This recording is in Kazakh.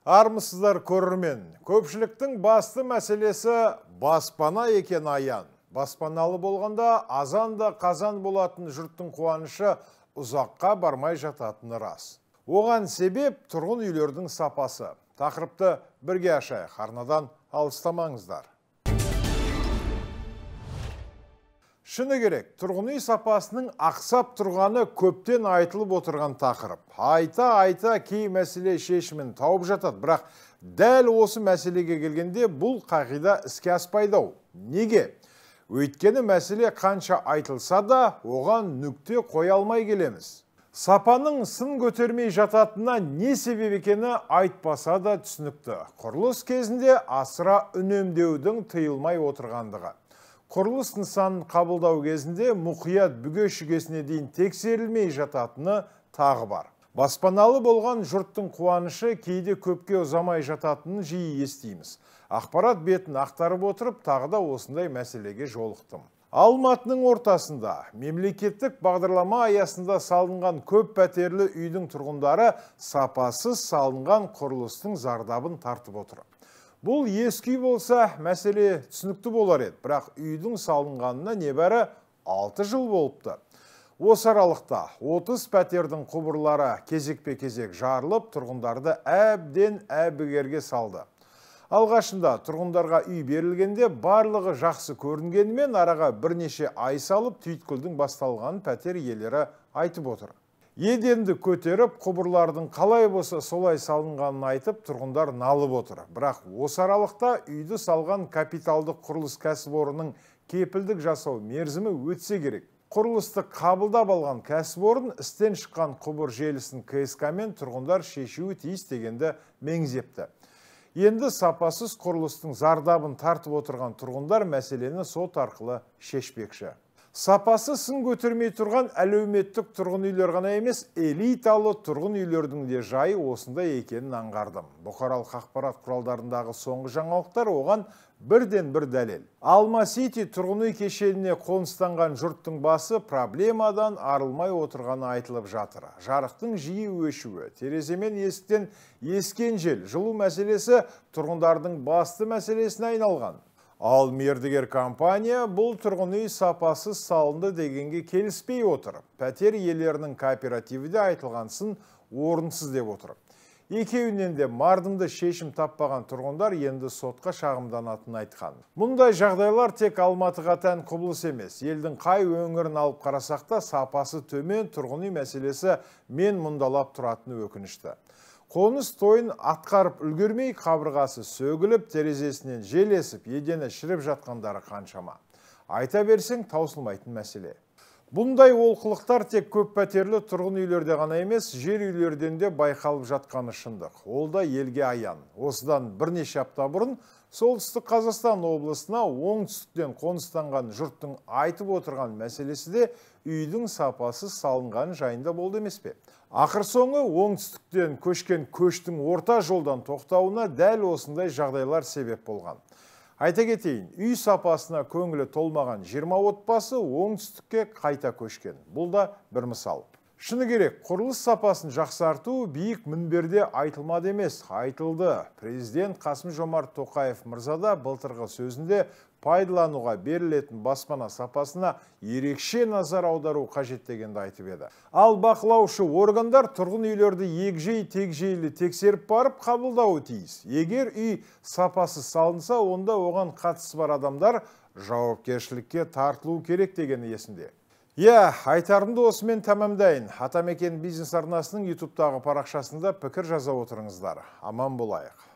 Армысыздар, көрермен. Көпшіліктің басты мәселесі баспана екен аян. Баспаналы болғанда азан да қазан болатын жұрттың қуанышы ұзаққа бармай жататыны рас. Оған себеп тұрғын үйлердің сапасы. Тақырыпты бірге ашайық, арнадан алыстамаңыздар. Шыны керек, тұрғын үй сапасының ақсап тұрғаны көптен айтылып отырған тақырып. Айта-айта кей мәселе шешімін тауып жатады, бірақ дәл осы мәселеге келгенде бұл қағида іске аспайды-ау. Неге? Өйткені мәселе қанша айтылса да, оған нүкте қоя алмай келеміз. Сапаның сын көтермей жататынына не себеп екені айтпаса да түсінікті. Құрылыс кезінде асыра үнемдеудің тыйылмай отырғандығы. Құрылыс нысанын қабылдау кезінде мұқият бүге-шігесіне дейін тексерілмей жататыны тағы бар. Баспаналы болған жұрттың қуанышы кейде көпке ұзамай жататынын жиі естиміз. Ақпарат бетін ақтарып отырып, тағы да осындай мәселеге жолықтым. Алматының ортасында мемлекеттік бағдарлама аясында салынған көп пәтерлі үйдің тұрғындары сапасыз салынған құрылыстың зардабын тартып отыр. Бұл ескі үй болса, мәселе түсінікті болар еді, бірақ үйдің салынғанына небәрі 6 жыл болыпты. Осы аралықта 30 пәтердің құбырлары кезекпе-кезек жарылып, тұрғындарды әбден әбігерге салды. Алғашында тұрғындарға үй берілгенде барлығы жақсы көрінгенімен араға бірнеше ай салып түйткілдің басталғанын пәтер иелері айтып отыр. Еденді көтеріп, құбырлардың қалай болса солай салынғанын айтып, тұрғындар налып отыр. Бірақ осы аралықта үйді салған капиталдық құрылыс кәсіпорнының кепілдік жасау мерзімі өтсе керек. Құрылысты қабылдап алған кәсіпорын істен шыққан құбыр желісін КСК-мен тұрғындар шешуі тиіс дегенді меңзепті. Енді сапасыз құрылыстың зардабын тартып отырған тұрғындар мәселені сот арқылы шешпекші. Сапасы сын көтермей тұрған әлеуметтік тұрғын үйлер ғана емес, элиталы тұрғын үйлердің де жайы осындай екенін аңғардым. Бұқаралық ақпарат құралдарындағы соңғы жаңалықтар оған бірден бір дәлел. Алма Сити тұрғын үй кешеніне қоныстанған жұрттың басы проблемадан арылмай отырғаны айтылып жатыр. Жарықтың жиі өшуі, терезе мен есіктен ескен жел, жылу мәселесі тұрғындардың басты мәселесіне айналған. Ал мердігер компания бұл тұрғын үй сапасыз салынды дегенге келіспей отыр. Пәтер иелерінің кооперативі де айтылған сын орынсыз деп отыр. Екеуінен де мардымды шешім таппаған тұрғындар енді сотқа шағымданатынын айтқан. Мұндай жағдайлар тек Алматыға тән құбылыс емес. Елдің қай өңірін алып қарасақ та сапасы төмен тұрғын үй мәселесі мен мұндалап тұратыны өкінішті. Қоныс тойын атқарып үлгермей, қабырғасы сөгіліп, терезесінен жел есіп, едені шіріп жатқандары қаншама. Айта берсең, таусылмайтын мәселе. Бұндай олқылықтар тек көп пәтерлі тұрғын үйлерде ғана емес, жер үйлерден де байқалып жатқаны шындық. Ол да елге аян. Осыдан бірнеше апта бұрын Солтүстік Қазақстан облысына оңтүстіктен қоныстанған жұрттың айтып отырған мәселесі де үйдің сапасыз салынған жайында болды емес пе? Ақыр соңы оңтүстіктен көшкен көштің орта жолдан тоқтауына дәл осындай жағдайлар себеп болған. Айта кетейін, үй сапасына көңілі толмаған 20 отбасы оңтүстікке қайта көшкен. Бұл да бір мысал. Шыны керек, құрылыс сапасын жақсарту биік мінберде айтылмады емес, айтылды. Президент Қасым-Жомарт Тоқаев мырза да былтырғы сөзінде пайдалануға берілетін баспана сапасына ерекше назар аудару қажет дегенді айтып еді. Ал бақылаушы органдар тұрғын үйлерді егжей-тегжейлі тексеріп барып қабылдауы тиіс. Егер үй сапасыз салынса, онда оған қатысы бар адамдар жауапкершілікке тартылу керек дегені есімде. Иә, айтарымды осымен тәмамдайын. Атамекен бизнес арнасының ютубтағы парақшасында пікір жаза отырыңыздар. Аман болайық.